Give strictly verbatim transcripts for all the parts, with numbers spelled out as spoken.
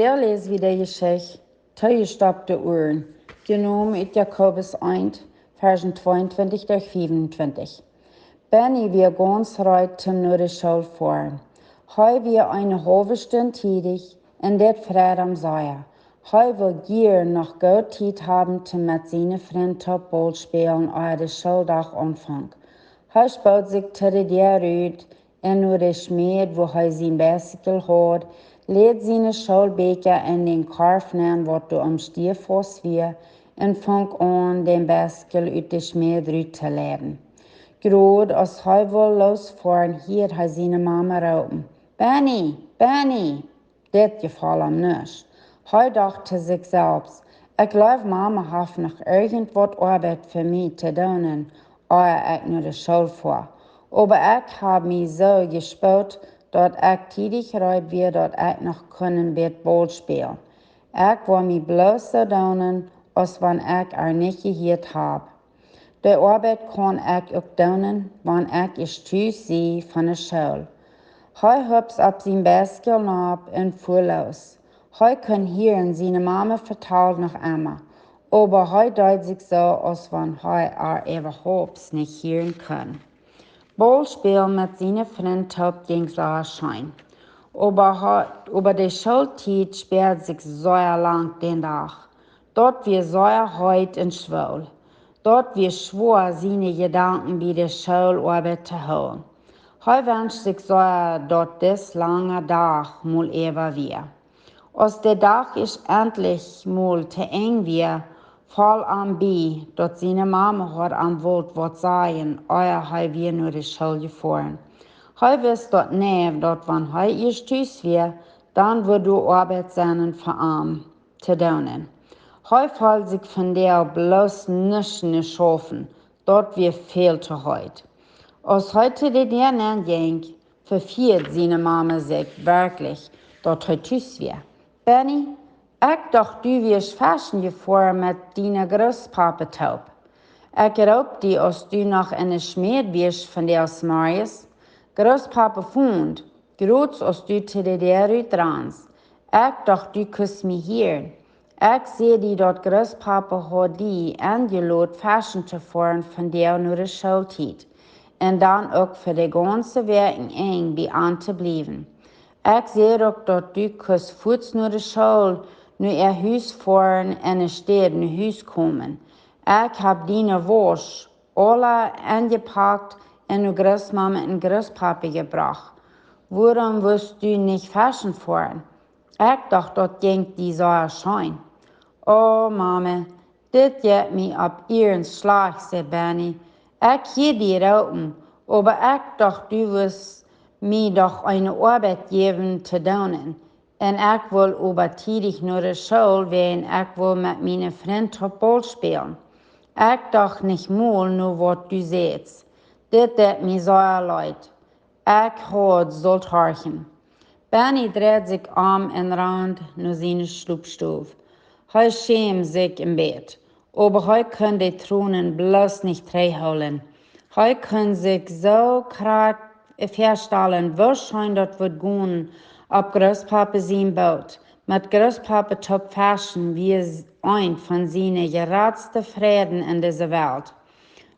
Vondoag läs wie de Jeschicht Toojestoppte Uaren, jenomen ut Jakobus eent, Varsch tweeuntwintich bat fiefuntwintich. Benny wia gaunz reed toom no de School foaren. Hee wia eene haulwe Stund tiedich un dit freid am sea. Hee wull jieren noch goot Tiet haben toom met siene Frind toop Baul spälen, ea de Schooldach aunfunk. Hee spood sikj to de Däa rut un no de Schmäd, wua hee sien Bicycle haud, läd siene Schoolbieekja en dän Korf nenn, waut doa aum Stia faust wia, un funk aun, dän Bicycle ut de Schmäd rut to leiden. Jrod aus hee wull loosfoaren, hieed hee siene Mame roopen: "Benny, Benny!" Dit jefoll am nich. Hee docht to sikj selfst: "Ekj jleew, Mame haft noch irjentwaut Oabeit fa mie to doonen, ea ekj no de School foa. Oba ekj hab mie soo jespoot, daut ekj tiedich reed wia, daut ekj noch kunn een bät Baul spälen. Ekj woa mie bloos soo doonen, aus wan ekj ar nich jehieet hab. De Oabeit kaun ekj uk doonen, wan ekj ieescht tus sie von de School." Hee hupst opp sien Bicycle nopp un fua loos. Hee kunn hieren, siene Mame vetald noch emma, oba hee deed sikj soo, aus wan hee ar äwahaupt nich hieren kunn. Baul spälen met siene Frind toop jinkj sea scheen. Oba hee, oba de Schooltiet späad sikj sea lang dän Dach. Daut wia sea heet un schwool. Daut wia schwoa, siene Jedanken bie de Schooloabeit to hoolen. Hee wenscht sikj sea, daut dis langa Dach mol äwa wia. Aus de Dach ieescht entlich mol to Enj wia, foll am bie, daut siene Mame haud am wult waut sajen, ea hee wia no de School jefoaren. Hee wist daut nich, daut wan hee ieescht tus wia, dan wudd doa Oabeit sennen fa am to doonen. Hee foll sikj vondoag bloos nuscht schaufen, daut wia väl to heet. Aus hee to de Däa nenn jinkj, vefieed siene Mame sikj werkjlich, daut hee tus wia. "Benny, ekj docht, du wieescht feschen jefoaren met diene Groospapa toop. Ekj roop die, aus du noch enne Schmäd wieescht vondoag zemorjes. Groospapa funk, jrod aus du to de Däa rut ranst. Ekj docht, du kust mie hieren. Ekj säd die, daut Groospapa haud die enjelot feschen to foaren vondoag no de Schooltiet. Un dan uk fa de gaunze Wäakj en Enj bie an to bliewen. Ekj säd uk, daut du kust fuaz no de School, no äa Hus foaren un enne Städ no Hus komen. Ekj hab diene Wausch aula enjepakt un no Groosmame un Groospapa jebrocht. Wuarom wust du nich feschen foaren? Ekj docht, daut jinkj die sea scheen." "O Mame, dit jeit mie opp iernst schlajcht," säd Benny. "Ekj hieed die roopen, oba ekj docht, du wust mie doch eene Oabeit jäwen to doonen. Un ekj wull oba tiedich no de School, wäajen ekj wull met miene Frind toop Baul spälen. Ekj docht nich mol no waut du sätst. Dit deit mie sea leet. Ekj haud sult horchen." Benny dreid sikj om un rand no siene Schlopstow. Hee schämd sikj een bät, oba hee kunn de Tronen bloos nich trigjhoolen. Hee kunn sikj soo krakjt väastalen, woo scheen daut wudd gonen opp Groospapa sien Boot. Met Groospapa toop feschen wia s-, eent von siene jratste Freiden en dise Welt.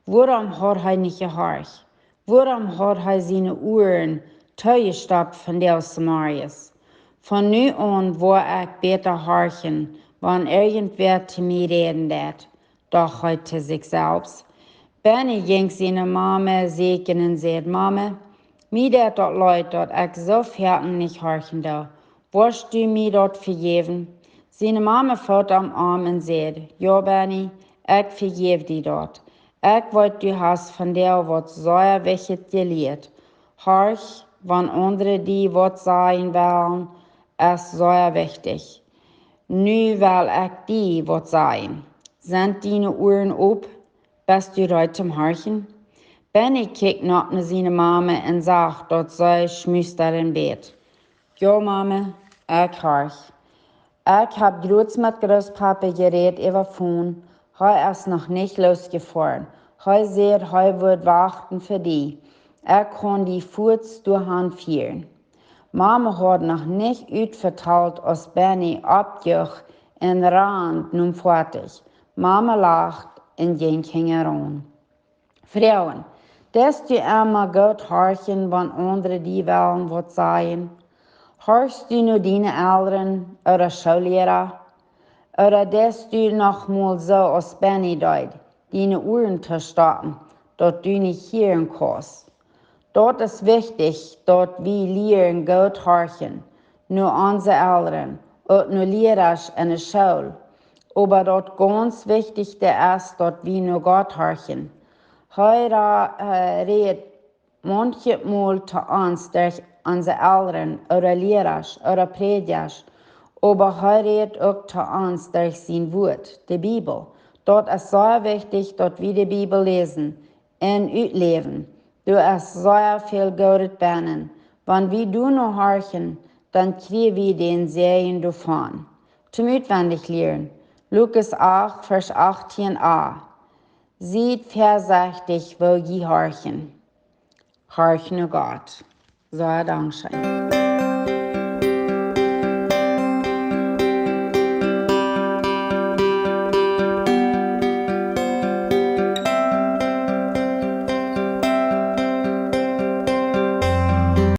Wuarom haud hee nich jehorcht? Wuarom haud hee siene Uaren toojestoppt vondoag zemorjes? Von nu aun woa ekj bäta horchen, wan irjentwäa to mie räden deit, docht hee to sikj selfst. Benny jinkj siene Mame sieekjen un säd: "Mame, mie deit daut leet, daut ekj soo foaken nich horchen doo. Woascht du mie daut vejäwen?" Siene Mame foot am om un säd: "Jo, Benny, ekj vejäw die daut. Ekj weet, du hast vondoag waut sea wichtjet jelieet. Horch, wan aundre die waut sajen wellen, es sea wichtich. Nu well ekj die waut sajen. Sent diene Uaren op? Best du reed toom horchen?" Benny kjikjt nopp no siene Mame un sach, daut see schmustren deit. "Jo, Mame, ekj horch. Ekj hab jrod met Groospapa jerät äwa Phone. Hee es noch nich loosjefoaren. Hee säd, hee wudd wachten fa die. Ekj kaun die fuaz doahan fieren." Mama haud noch nich utvetalt, aus Benny oppjuch un rand nom Foatich. Mama lacht un jinkj hinjaraun. Froagen: Deist du emma goot horchen, wan aundre die wellen waut sajen? Horchst du no diene Elren ooda Schoolliera? Ooda deist du noch mol soo aus Benny deed, diene Uaren to stoppen, daut du nich hieren kaust? Daut es wichtich, daut wie lieren goot horchen, no onse Elren, uk no Lierasch enne School. Oba daut gaunz wichtichste es, daut wie no Gott horchen. Hee ra-, äh, rät maunchmol to ons derch onse Elren ooda Lierasch ooda Prädjasch, oba hee rät uk to ons derch sien Wuat, de Bibel. Daut es sea wichtich, daut wie de Bibel läsen un utläwen. Doa es sea väl Goodet bennen. Wan wie doano horchen, dan kjrie wie dän Säajen doavon. Toom utwendich lieren. Lukas acht, Varsch achtieen a. Siet väasechtich, woo jie horchen. Horch no Gott. Sea dankscheen.